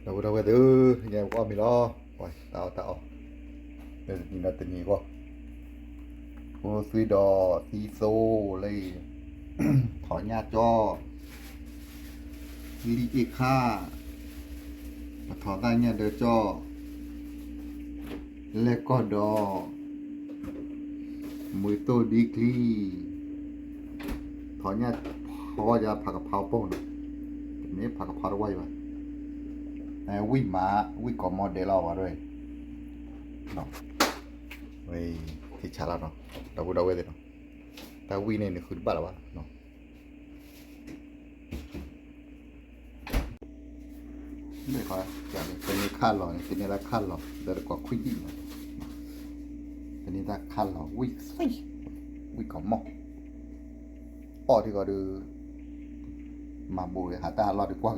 ဒီပုၢ်ဒီဝဲၢ်သ့ၣ်ဧၢ, ယဲပကအီၣ်မ့ၤလီၤ, တၢ်အီၣ်တၢ်အီ, တနံၤဒီးတနံၤအဂီၢ်, ဖိသွံဒီးသံသိလၢအံၤ, ထီၣ်ညၣ်ကၠီ, လံၣ်အ့ၣ်ခါ, ပထီၣ်သၣ်ညၣ်ဒၢကၠီ, လဲၢ်ကီၢ်ဒီး မုၢ်သိၣ်ဒံချံ, ထီၣ်ညၣ်ဖီယါဖးကဖါပိၢ်နီၤ, တမ့ၢ်ဖးကဖါတဝါယၤဘၣ်, ဝံၣ်မး, ဝံၣ်ကိးမီဒဲးလီၤဝဲဒၣ်, ဝဲ, ထံဆးလီၤနီၤ, ဒီပုၢ်ဒီဝဲၢ်သ့ၣ်နီၤ, တၢ်ဝံၣ်န့ၣ်နဃုတဘၣ်လၢၤဘၣ်နီၤ. မ့ၢ်, တနံၤခါလီၤန့ၣ် တနံၤလၢခါလီၤ ဒီးတကိးခွံဒံၣ်နီၤ, တနံၤတၢ်ခါ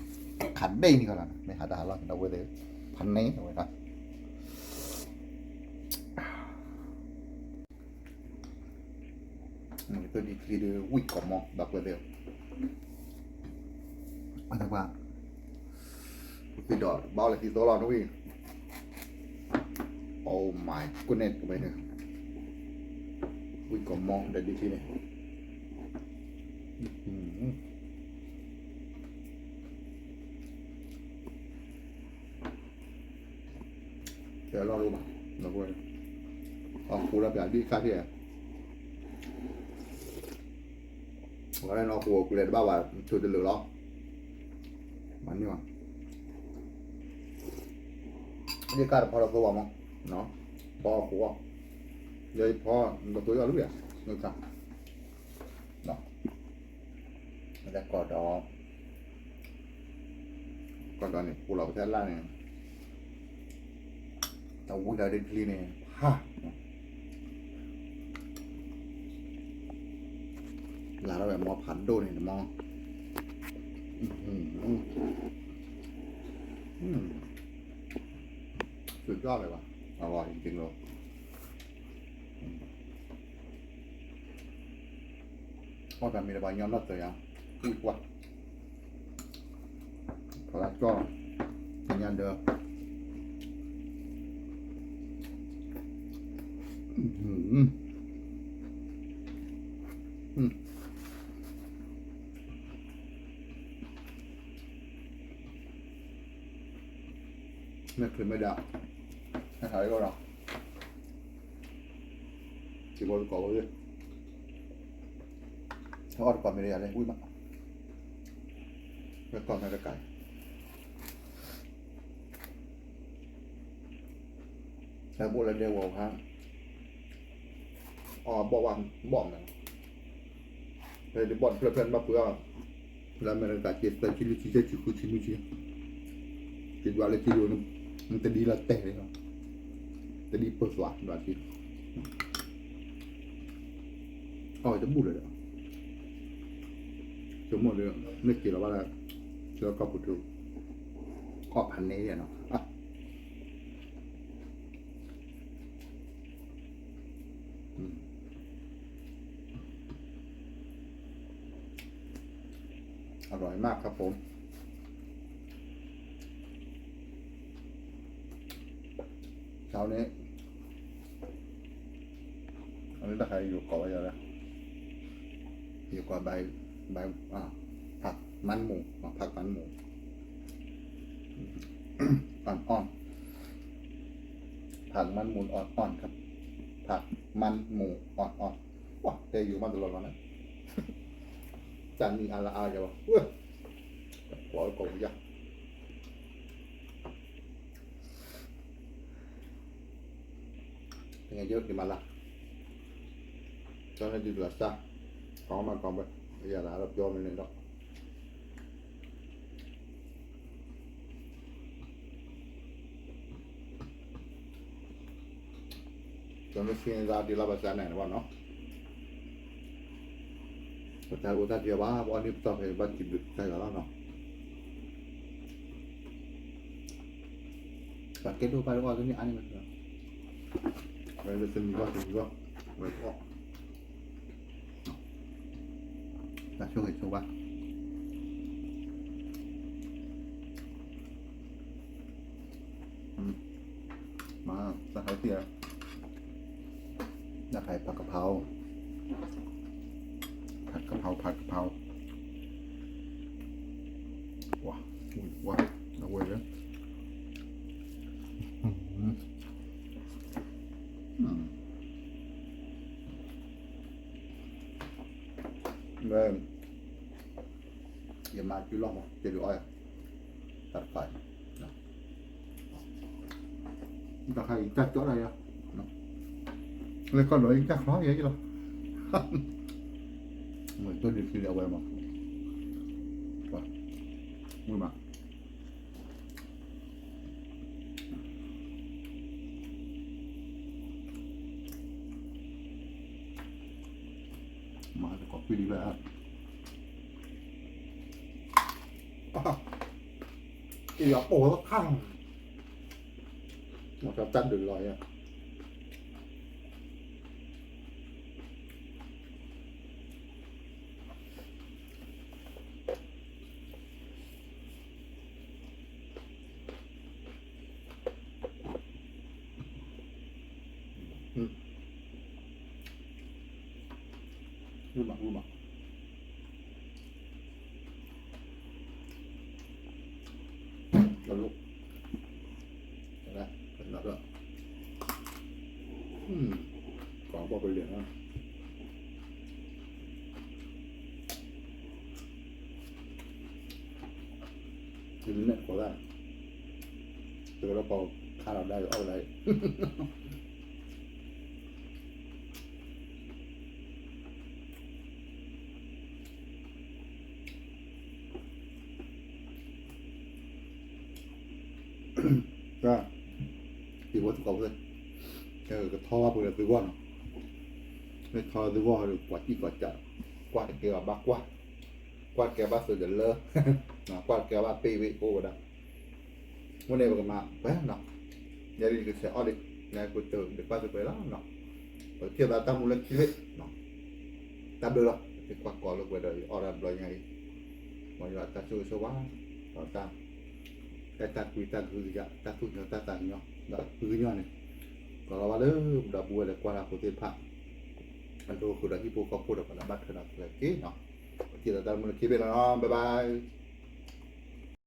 လီၤ ဝံၣ်သံ, ဝံၣ်ကိးမီ, အီၣ်ထံဂီၤဒုး, မၤဘူးဂ့ၤ ဟးတၢ်ဟးလီၢ်ဒုးကွၢ်ဂ့ၤမး, ခးဒ့ၣ်န့ၣ်ကီးလီၤ မ့ၢ်ဟးတၢ်ဟးလီၢ်န့ၣ် ဒီပုၢ်ဝဲၢ်သ့ၣ်, ဖးန့ၢ်ဝဲဒၣ် မုၢ်သိၣ်ဒံချံဒုး ဝံၣ်ကိးမီ ဒီပုၢ်ဝဲၢ်သ့ၣ်, အဝဲ, သံဒီးဘၣ်အီၤလၢသံသိလီၤနဝံၣ်, Oh my goodness ဝဲန့ၣ်, ဝံၣ်ကိးမီဒီးဒံချံန့ၣ် တဲလီၤဒိၣ်ဘၣ်, အီၣ်ဃူလၢပျၢ်ဒံၣ်ခါထံၣ်, ဝဲလၢနီၢ်ဃူအီၤကွံာ်လဲၤတဘၣ်ဘၣ် ဆိတလၢာ်လီၤ, မၤန့ၢ်ဘၣ်, ဒံၣ်ခါတဖီတသိဘၣ်မး, ဖီအီၣ်ဃူအီၣ်, ယဖီ, နကသိယီၣ်လံယၤ, နက, လဲၤကီၢ်ဒီး ကီၢ်ဒီးန့ၣ် ပူၤလီၤပသဲလၢ်န့ၣ်, တၢ်ဝံၣ်လၢဒ့ချံန့ၣ်, ဖး, လၢ်ထီၣ်ဝဲမီဖးဒိၣ်န့ၣ်တမီ, သုးကီၢ်လၢၤဘၣ်, အဝဲအံၤက့ၤလီၤ အီၣ်တၢ်မ့ၢ်တဘၣ်ညီနီၢ်သၢယၤ, ကွၢ်, ဖီလာ်ကၠီၣ်, ညၣ်ဒၢ, မ့ၢ်ချုးမ့ၢ်ဒၣ်, ဟဲထီၣ်အံၤဒီး, ထံဖိတကိးဝဲ, အီၣ်တကိးမ့ၢ်ဒၣ်ယၤလၢဝံၣ်မး, လၢကီၢ်မဲရကၤ, ဟဲဘိၣ်လၢဒဲဝီၤခါ, အီၣ်ဘီၣ်ဝဲ, ဘီၣ်မး, ဖဲဒ်ဘီၣ်တဖျၢၣ်ဖျၢၣ်န့ၣ်ဘၣ်ပှ့ၤအီၤ, လၢအမဲရကၤက့ၤသၢဆံလွံၢ်ဆံယဲၢ်ဆံဃုဆံနွံဆံ, က့ၤဒွးလၢကံလိၤန့ၣ်, တဒ်လၢတဲာ်န့ၣ်လီၤ, တဒ်ပၢၢ်သွးဒွးက့ၤ, အီၣ်တဘူၣ်လၢၤဒီး, ဆိကမိၣ်ဒီး, မ့ၢ်က့ၤလီၤဘၣ်လၢ, လၢကီၢ်ပူၤထူ, အီၣ်ဖးန့ၢ်ယဲၢ်နီၤ อร่อยมากครับผม เช้านี้ อันนี้ถ้าใครอยู่เกาะอะไรนะ อยู่เกาะใบ ใบ อ่า ผักมันหมู อ่า ผักมันหมู อ่อนๆ ผักมันหมูอ่อนๆครับ ผักมันหมูอ่อนๆ ว้า แต่อยู่มาตลอดวันนะ จานนี้อาละอาอย่าวะ เว้ย ขอก่อนยะ တငယ်ချင်းဒီမှာလာ ကျွန်တော်ဒီလိုစား ကောင်းမှကောင်းပဲ အရာလာတော့ပြောနေနေတော့ ကျွန်တော်စဉ်းစားဒီလောက်ပဲစားနိုင်တယ်ပေါ့နော် ပတၢ်အိၣ်တၢ်တယီဘၣ် ပအီၣ်န့ၢ်ပတီၢ်ဖဲဘၣ်ကံဘျုးတၢ်ယီၤလီၤနီၤ ပကဲဒိၣ်ဘၣ်ဒိၣ်အီၣ်ကန့ၢ်အါန့ၢ်မး ဝဲလၢတမံၤဘၣ်တမံၤဘၣ် ဝဲအီၣ် တၢ်ဆိၣ်ဂ့ၤဆိၣ်ဝါ တၢ်ဆိၣ်ဂ့ၤဆိၣ်ဝါ ผัดกะเพรา ผัดกะเพรา ผัดกะเพรา ว้า อุ้ย ว้า เอาไว้เลย อืม อืม เลย ယမၤကၠူလီၤမး တဲဒုးအီၣ်ယၤ တၢ်တဖၣ် တၢ်ခါအံၤတၢ်ကၠီဒၣ်ယၤ လၢကီၢ်ဒီးအံၤတၢ်ချီယၤယလီၤ မ့ၢ်တဒုးသံလၢအဝဲမး ဝံၤမး မၤတကိးကွံာ်ဒံးဘၣ် အံၤအပိၢ်ဝဲခါ မ့ၢ်တၢ်ဒုးလီၤယၤ ဝံၤမး ဝံၤမး တၢ်လၢ ကွၢ်ဘီၣ်ပလဲၣ်နီၤ အံၤနဲၣ်ကိးဒၣ် တကလီၤပီခါလီၤဒၣ်အီၣ်ဝဲဒၣ်အံၤ တၢ် ယဝဲသကိးဖဲ ကထီဘၣ်ပှဲၤဒီးသုဂီၢ်နီၤ မ့ၢ်ထီသုဂီၢ်ဒီး ကွၢ်စံၣ်ကွၢ်စး ကွၢ်တကဲဘၣ်ဘၣ်ကွၢ် ကွၢ်တကဲဘၣ်သုးဒီးလၢ ကွၢ်တကဲဘၣ်ပ့ၢ်ဝ့ၢ်ကအိၣ်ဝဲဒၣ် အဃိန့ၣ် ပကမၤပှဲၤနီၤ ယဲဒ်ယကဆဲးအီၣ်ဒံး ယကတၢၢ်ဒံးကွၢ်သုပှဲၤလီၤနီၤ ပကထံၣ်သးတၢ်မူလၢခံဘ့ၣ် တၢ်ဘျုးလီၤ ပကကွၢ်ကီးလၢပှဲၤဒီးယအီၣ်ဒၣ်ဘျီညါအံၤ မ်ယွၤတၢ်ဆိၣ်ဂ့ၤဆိၣ်ဝါ ဒီးတၢ် တၢ်ကွံတၢ်ကဟုကယာ် တၢ်သူၣ်ကညီၤတၢ်သးကညီၤ ဒီးအဃုကညီၤန့ၣ် ကလီၤဘၣ်လၢပဒီပုၢ်ဝဲၢ်လၢကွၢ်တၢ်ဖိသ့ၣ်တဖၣ် အဒိဃုာ်ဒီးဟံၣ်ဖိဃီဖိဒီးပှၤလၢဘၣ်ထွဲဒီးကျဲက့ၤနီၤ ပကထံၣ်သးတၢ်မူလၢခံဘ့ၣ်လီၤနီၤ bye bye